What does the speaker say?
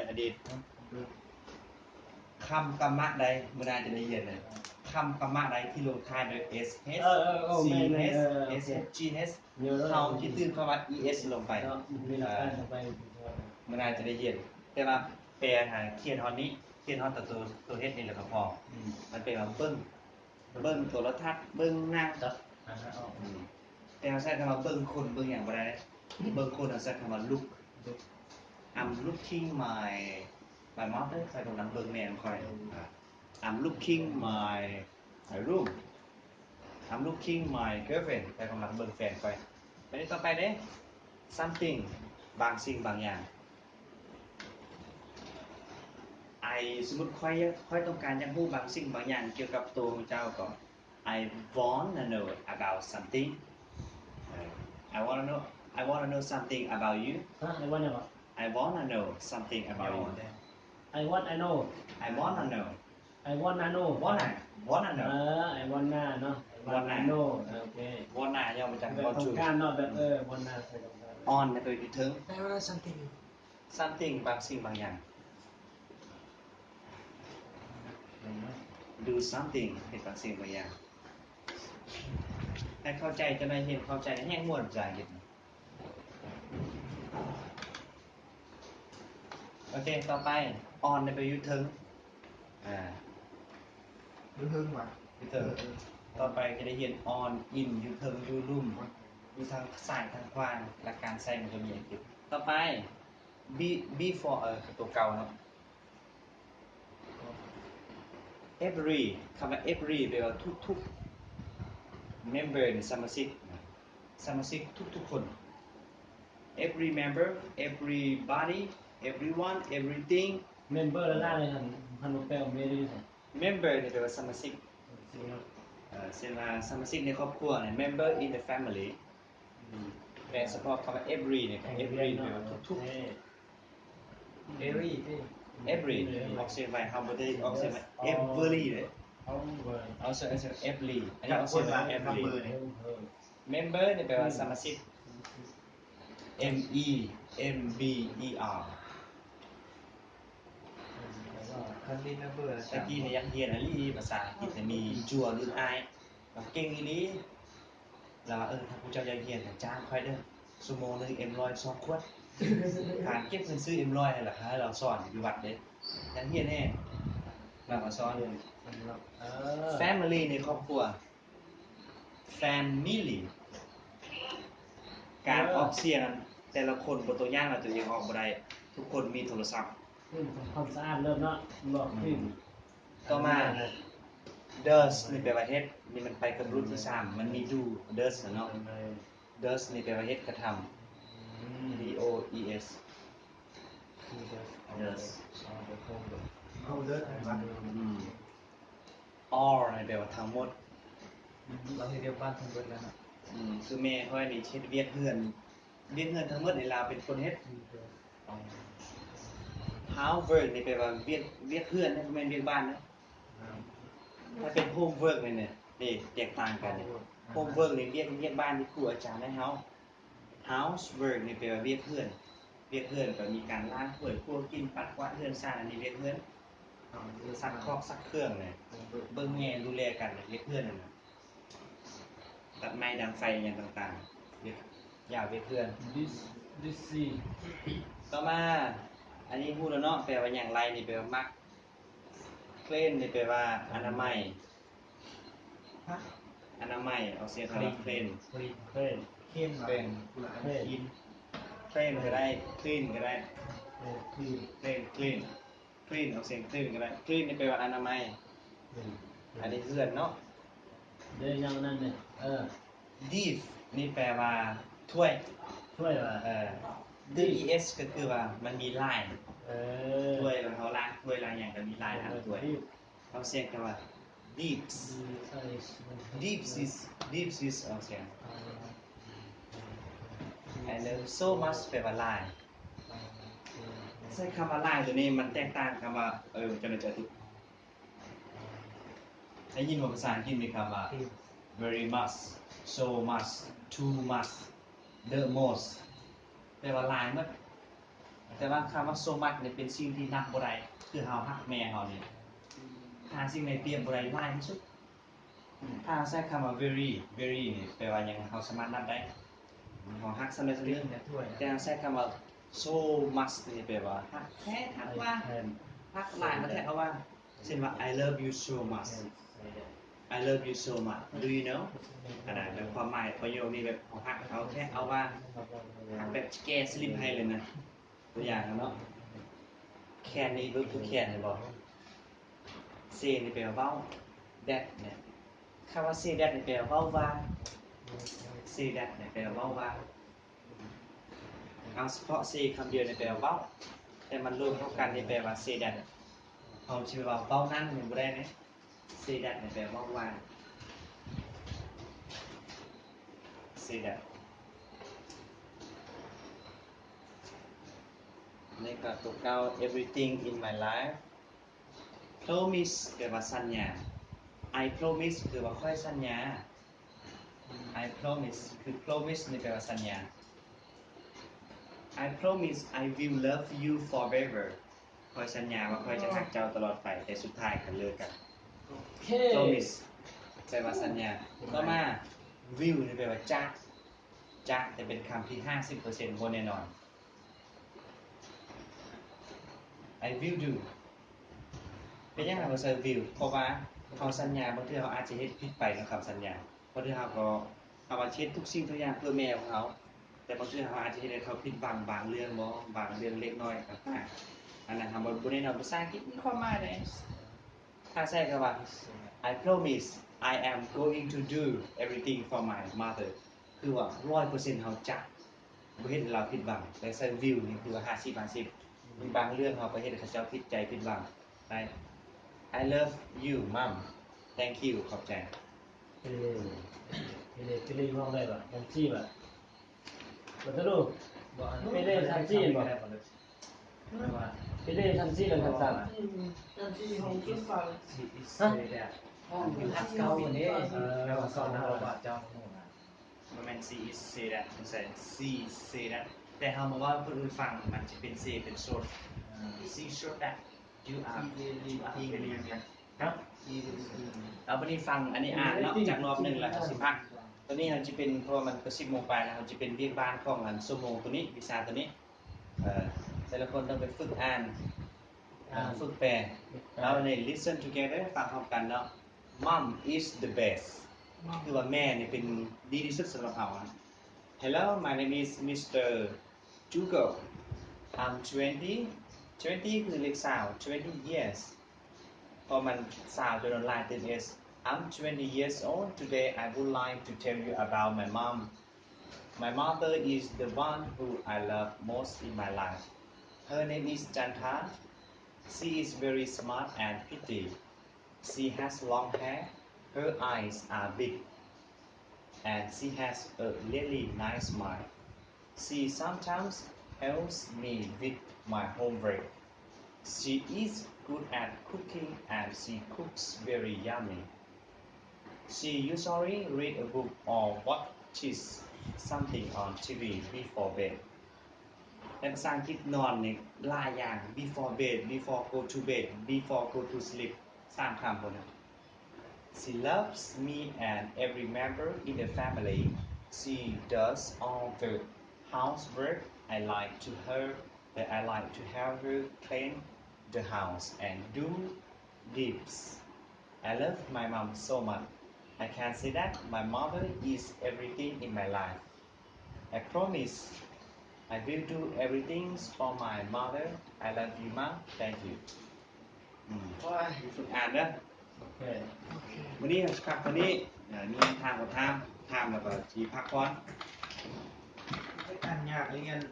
ອະດີດ. ຄຳກຳມະໃດ ມື້ໜ້າຈະໄດ້ຮຽນນະ ຄຳກຳມະໃດທີ່ລົງທ້າຍດ້ວຍ S H ເອີ ເອີ ເອີ C ແມ່ນ H ເອີ S H G H ເຮົາຈະຕື່ມຄຳວ່າ E S ລົງໄປ ເອີ ມື້ໜ້າຈະໄດ້ຮຽນ. ແຕ່ວ່າແປຫາຂຽນຮອດນີ້ ຂຽນຮອດແຕ່ໂຕ ໂຕ H ນີ້ແລ້ວກໍພໍ. ອືມ ມັນແປວ່າເບິ່ງ ເບິ່ງໂທລະທັດ ເບິ່ງໜັງ. ອືມ ແຕ່ເຮົາໃຊ້ຄຳວ່າເບິ່ງຄົນ ເບິ່ງຫຍັງບໍ່ໄດ້. ເບິ່ງຄົນເຮົາໃຊ້ຄຳວ່າ look. I'm looking my my mother ຂ້ອຍກຳລັງເບິ່ງແມ່ຂອງຂ້ອຍ. ອືມ I'm looking my my room. I'm looking my girlfriend ຂ້ອຍກຳລັງເບິ່ງແຟນຂ້ອຍ. ບາດນີ້ຕໍ່ໄປເດ້ something ບາງສິ່ງບາງຢ່າງ. I ສົມມຸດຂ້ອຍ ຂ້ອຍຕ້ອງການຢາກຮູ້ບາງສິ່ງບາງຢ່າງກ່ຽວກັບໂຕຂອງເຈົ້າກໍ I wanna know about something. ເອີ I wanna know I wanna know something about you. ຮະ I wanna what? I wanna know something about you. I want I know. I wanna know. I wanna know. Wanna wanna know. ເອີ I wanna ເນາະ. I wanna wanna know. ໂອເຄ wanna ຍ່ອມາຈາກ want to ຕ້ອງການເນາະ ແບບ ເອີ wanna ໃສ່ຕ້ອງການ. On ແລ້ວກໍຢູ່ເທິງ ແປວ່າ something something ບາງສິ່ງບາງຢ່າງ. Do something ເຮັດບາງສິ່ງບາງຢ່າງ. ໃຫ້ເຂົ້າໃຈ ເຈົ້ານາຍຮຽນເຂົ້າໃຈແຮງມ່ວນພາສາອັງກິດ. ໂອເຄ ຕໍ່ໄປ on ໄດ້ໄປຢູ່ເທິງ ອ່າ ຢູ່ເທິງຫວາ? ຢູ່ເທິງ. ເອີ ຕໍ່ໄປຈະໄດ້ຮຽນ on in ຢູ່ເທິງ ຢູ່ລຸ່ມ ຢູ່ທາງຊ້າຍທາງຂວາ ຫຼັກການໃຊ້ມັນຈະມີອັງກິດ. ຕໍ່ໄປ be before ເອີ ໂຕເກົ່າເນາະ. Every ຄຳວ່າ every ແປວ່າທຸກໆ member ນີ້ ສະມາຊິກ ສະມາຊິກທຸກໆຄົນ. Every member, everybody, everyone, everything. Member ລະລະນີ້ ຄັນ ຄັນບໍ່ແປວ່າ member ນີ້ member ນີ້ແປວ່າສະມາຊິກ. ເອີ ເຊັ່ນວ່າ ສະມາຊິກໃນຄອບຄົວນີ້ member in the family. ອືມ ແປສະເພາະຄຳວ່າ every ນີ້ every ແປວ່າທຸກໆ. Every ຕິ every ອອກສຽງໄວ ເຮົາບໍ່ໄດ້ອອກສຽງວ່າ every ເດ້. ເອົາສຽງ every ອັນນີ້ອອກສຽງວ່າ every. Member ນີ້ແປວ່າສະມາຊິກ M E M B E R. ຄັນມີ member ແຕ່ກີ້ນີ້ຢາກຮຽນອີ່ຫຼີ ພາສາອັງກິດນີ້ມີຈົວລຸ້ນອ້າຍ ເກັ່ງອີ່ຫຼີ. ລາວວ່າ ເອີ ຖ້າຜູ້ເຈົ້າຢາກຮຽນ ຈ້າງຂ້ອຍເດີ ຊົ່ວໂມງໜຶ່ງ ເອັມຮ້ອຍ ສອງຂວດ. ຫາເກັບເງິນຊື້ເອັມຮ້ອຍ ໃຫ້ລາວ ໃຫ້ລາວສອນຢູ່ວັດເດ້. ຢາກຮຽນແຮງ ລາວກໍສອນ. ເອີ family ໃນຄອບຄົວ family ການອອກສຽງແຕ່ລະຄົນ ບໍ່ຕົວຢ່າງວ່າຕົວເອງອອກບໍ່ໄດ້ ທຸກຄົນມີໂທລະສັບ. ອືມ ຄວາມສະອາດເລີ່ມເນາະ ບອກ ອືມ ຂຶ້ນ. ຕໍ່ມາ does ນີ້ແປວ່າເຮັດ ນີ້ມັນໄປກັບ root ທີສາມ ມັນມີ do does ເນາະ. Does ນີ້ແປວ່າເຮັດ ກະທຳ D O E S. Does ເອົາ does ອືມ all ນີ້ແປວ່າທັງໝົດ. ອືມ ລາວເຮັດວຽກບ້ານທັງເບິດແລ້ວເນາະ. ອືມ ຄືແມ່ຂ້ອຍນີ້ເຮັດວຽກເຮືອນ ວຽກເຮືອນທັງໝົດນີ້ລາວເປັນຄົນເຮັດ. ອືມ housework ນີ້ແປວ່າວຽກ ວຽກເຮືອນນະ ບໍ່ແມ່ນວຽກບ້ານນະ. ອືມ ຖ້າເປັນ homework ນີ້ ນີ້ແຕກຕ່າງກັນ. Homework ນີ້ວຽກ ວຽກບ້ານທີ່ຄູອາຈານໃຫ້ເຮົາ. Housework ນີ້ແປວ່າວຽກເຮືອນ. ວຽກເຮືອນກໍມີການລ້າງຖ້ວຍ ຄົວກິນ ປັດກວາດເຮືອນຊານ ອັນນີ້ວຽກເຮືອນ. ຊັກຄອກຊັກເຄື່ອງນີ້ ເບິ່ງແຍງດູແລກັນ ວຽກເຮືອນຫັ້ນນະ. ຕັດໄມ້ດັງໄຟຫຍັງຕ່າງໆ ວຽກ ຢາວວຽກເຮືອນ. This this see. ຕໍ່ມາ ອັນນີ້ຮູ້ແລ້ວເນາະ ແປວ່າຫຍັງ like ນີ້ແປວ່າມັກ. Clean ນີ້ແປວ່າອະນາໄມ. ຮະ? ອະນາໄມ ອອກສຽງຄຳວ່າ clean. Clean clean clean clean ກໍໄດ້ clean ກໍໄດ້. ເອີ clean clean clean clean ອອກສຽງ clean ກໍໄດ້. Clean ນີ້ແປວ່າອະນາໄມ. ອືມ ອັນນີ້ເຮືອນເນາະ. ເດີ ຢ່າງນັ້ນເດີ ເອີ Dish ນີ້ແປວ່າຖ້ວຍ. ຖ້ວຍວ່າ ເອີ D I S ກໍຄືວ່າມັນມີຫຼາຍ. ເອີ ຖ້ວຍ ເຮົາລ້າງຖ້ວຍລ້າງຫຍັງກໍມີຫຼາຍ ເອີ ອັນຖ້ວຍ. ເຮົາສຽງຄຳວ່າ dips. Dips is dips is ອອກສຽງ. And so much ແປວ່າຫຼາຍ. ໃຊ້ຄຳວ່າຫຼາຍໂຕນີ້ມັນແຕກຕ່າງຄຳວ່າ ເອີ ເຈົ້າໜ້າທີ່ ໄດ້ຍິນວ່າພາສາອັງກິດມີຄຳວ່າ very much, so much, too much, the most ແປວ່າຫຼາຍໝົດ. ແຕ່ວ່າຄຳວ່າ so much ນີ້ເປັນສິ່ງທີ່ນັບບໍ່ໄດ້ ຄືເຮົາຮັກແມ່ເຮົານີ້ ຫາສິ່ງໃດປຽບບໍ່ໄດ້ຫຼາຍທີ່ສຸດ. ຖ້າເຮົາໃຊ້ຄຳວ່າ very very ນີ້ແປວ່າຫຍັງ? ເຮົາສາມາດນັບໄດ້ ເຮົາຮັກສ່ຳໃດສ່ຳໜຶ່ງ. ແຕ່ເຮົາໃຊ້ຄຳວ່າ so much ນີ້ແປວ່າຮັກແທ້ ຮັກວ່າ ຮັກຫຼາຍ ຮັກແທ້ເຮົາວ່າ ເຊັ່ນວ່າ I love you so much I love you so much do you know ອັນນັ້ນແບບຄວາມໝາຍປະໂຫຍກນີ້ແບບເຮົາຮັກເຮົາແທ້ເຮົາວ່າ ຮັກແບບແກ່ສະລິບໃຫ້ເລີຍນະ. ຕົວຢ່າງເນາະ can ນີ້ verb to can ແມ່ນບໍ່? say ນີ້ແປວ່າເວົ້າ that ນີ້ ຄຳວ່າ say that ນີ້ແປວ່າເວົ້າວ່າ say that ນີ້ແປວ່າເວົ້າວ່າ ເອົາສະເພາະ say ຄຳດຽວນີ້ແປວ່າເວົ້າ ແຕ່ມັນລວມເຂົ້າກັນນີ້ແປວ່າ say that ເຮົາຊິວ່າເວົ້ານັ້ນນີ້ບໍ່ໄດ້ເດ້. say that ນີ້ແປວ່າເວົ້າວ່າ say that ແລ້ວກໍຕົວເກົ່າ everything in my life. promise ແປວ່າສັນຍາ I promise ຄືວ່າຂ້ອຍສັນຍາ I promise ຄື promise ນີ້ແປວ່າສັນຍາ I promise I will love you forever ຂ້ອຍສັນຍາວ່າຂ້ອຍຈະຮັກເຈົ້າຕະຫຼອດໄປ ແຕ່ສຸດທ້າຍກໍເລີກກັນ. promise ແປວ່າສັນຍາ. ຕໍ່ມາ will ນີ້ແປວ່າຈະ ຈະ ແຕ່ເປັນຄຳທີ່ຫ້າສິບເປີເຊັນບໍ່ແນ່ນອນ. I will do ເປັນຫຍັງເຮົາໃສ່ will ເພາະວ່າເຮົາສັນຍາ ບາງເທື່ອເຮົາອາດຈະເຮັດຜິດໄປນຳຄຳສັນຍາ ບາງເທື່ອເຮົາກໍ ເຮົາອາດຈະເຮັດທຸກສິ່ງທຸກຢ່າງເພື່ອແມ່ຂອງເຮົາ ແຕ່ບາງເທື່ອເຮົາອາດຈະເຮັດໃຫ້ເຂົາຜິດຫວັງບາງເລື່ອງບໍ່ ບາງເລື່ອງເລັກນ້ອຍຕ່າງໆ ອັນນັ້ນເຮົາບໍ່ ບໍ່ແນ່ນອນ. ພາສາອັງກິດມີຄວາມໝາຍເດ້ ຖ້າໃຊ້ຄຳວ່າ I promise I am going to do everything for my mother ຄືວ່າຮ້ອຍເປີເຊັນເຮົາຈະບໍ່ເຮັດໃຫ້ລາວຜິດຫວັງ ແຕ່ໃສ່ will ນີ້ຄືວ່າຫ້າສິບຫ້າສິບ ມີບາງເລື່ອງເຮົາໄປເຮັດໃຫ້ເຂົາເຈົ້າຜິດໃຈຜິດຫວັງໄດ້. I love you mom thank you ຂອບໃຈ. ເປເລ ເປເລ ເປເລຮ້ອງໄດ້ບໍ່? ແອມຊີບໍ່? ບໍ່ທະລຸ ເປເລ ແອມຊີບໍ່? ເປເລ ແອມຊີ ແລ້ວ ແອມຊີ ອືມ ແອມຊີ ຫ້ອງຂຶ້ນໄປ ຮະ? ຫ້ອງຢູ່ຮັກເກົ່າເດ້ ເອີ ເຈົ້າ ເຈົ້າ ເຈົ້າ ບໍ່ແມ່ນ she is say that ບໍ່ໃຊ່ she say that ແຕ່ເຮົາມາເວົ້າໃຫ້ຄົນອື່ນຟັງ ມັນຈະເປັນ say ເປັນ short ເອີ she short that you are you are ເນາະ. ເອົາ ບັດນີ້ຟັງອັນນີ້ອ່ານເນາະ ຈັກຮອບໜຶ່ງ ແລ້ວເຮົາຊິພັກ. ຕອນນີ້ເຮົາຈະເປັນ ເພາະວ່າມັນກໍສິບໂມງປາຍແລ້ວ ເຮົາຈະເປັນວຽກບ້ານຂອງອັນຊົ່ວໂມງໂຕນີ້ ວິຊາໂຕນີ້ ເອີ ແຕ່ລະຄົນຕ້ອງໄປຝຶກອ່ານ ອ່ານ ຝຶກແປ. ເອົາ ນີ້ listen together ຟັງພ້ອມກັນເນາະ. Mom is the best ຄືວ່າແມ່ນີ້ເປັນ ດີທີ່ສຸດສຳລັບເຮົາ. Hello, my name is Mister Jugo. I'm twenty, twenty ຄືເລກຊາວ twenty years ເພາະມັນຊາວ ຕົວນັ້ນຫຼາຍຕື່ມ S. I'm twenty years old. Today I would like to tell you about my mom. My mother is the one who I love most in my life. Her name is Janta. She is very smart and pretty. She has long hair. Her eyes are big. And she has a really nice smile. She sometimes helps me with my homework. She is good at cooking and she cooks very yummy. She usually read a book or watches something on T V before bed. ໃນພາສາອັງກິດ ນອນນີ້ຫຼາຍຢ່າງ before bed, before go to bed, before go to sleep ສາມຄຳພຸ້ນນະ. She loves me and every member in the family. She does all the housework. I like to her, I like to help her clean the house and do dishes. I love my mom so much. I can say that my mother is everything in my life. I promise I will do everything for my mother. I love you, Mom. Thank you. ອືມ ໂອ້ຍ ຝຶກອ່ານເດີ. ໂອເຄ ມື້ນີ້ເຮົາຊິພັກເທົ່ານີ້. ເອີ ມີຫຍັງຖາມກໍຖາມ ຖາມແລ້ວກໍຊິພັກຜ່ອນ. ເຮັດການຍາກ ຮຽນ